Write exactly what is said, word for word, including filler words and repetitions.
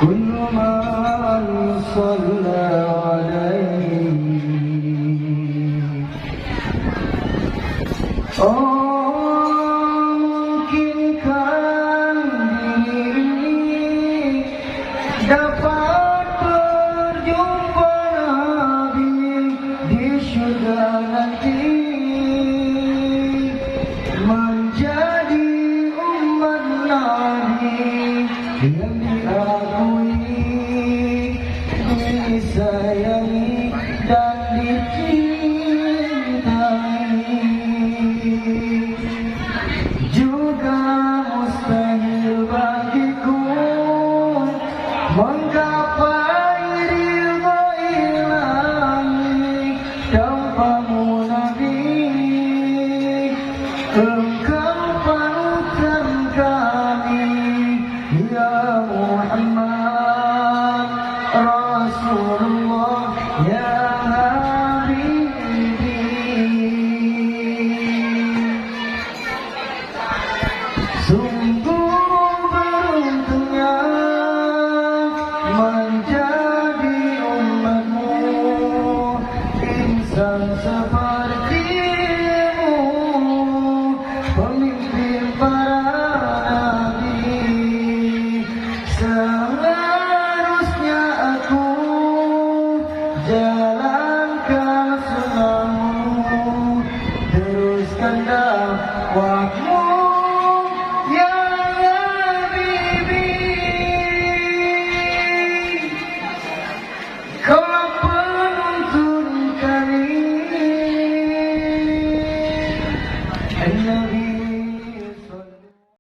كل من صلى عليه. Oh, mungkinkah diri ini dapat berjumpa Nabi di syurga nanti, menjadi umat Nabi yang diakui, disayang.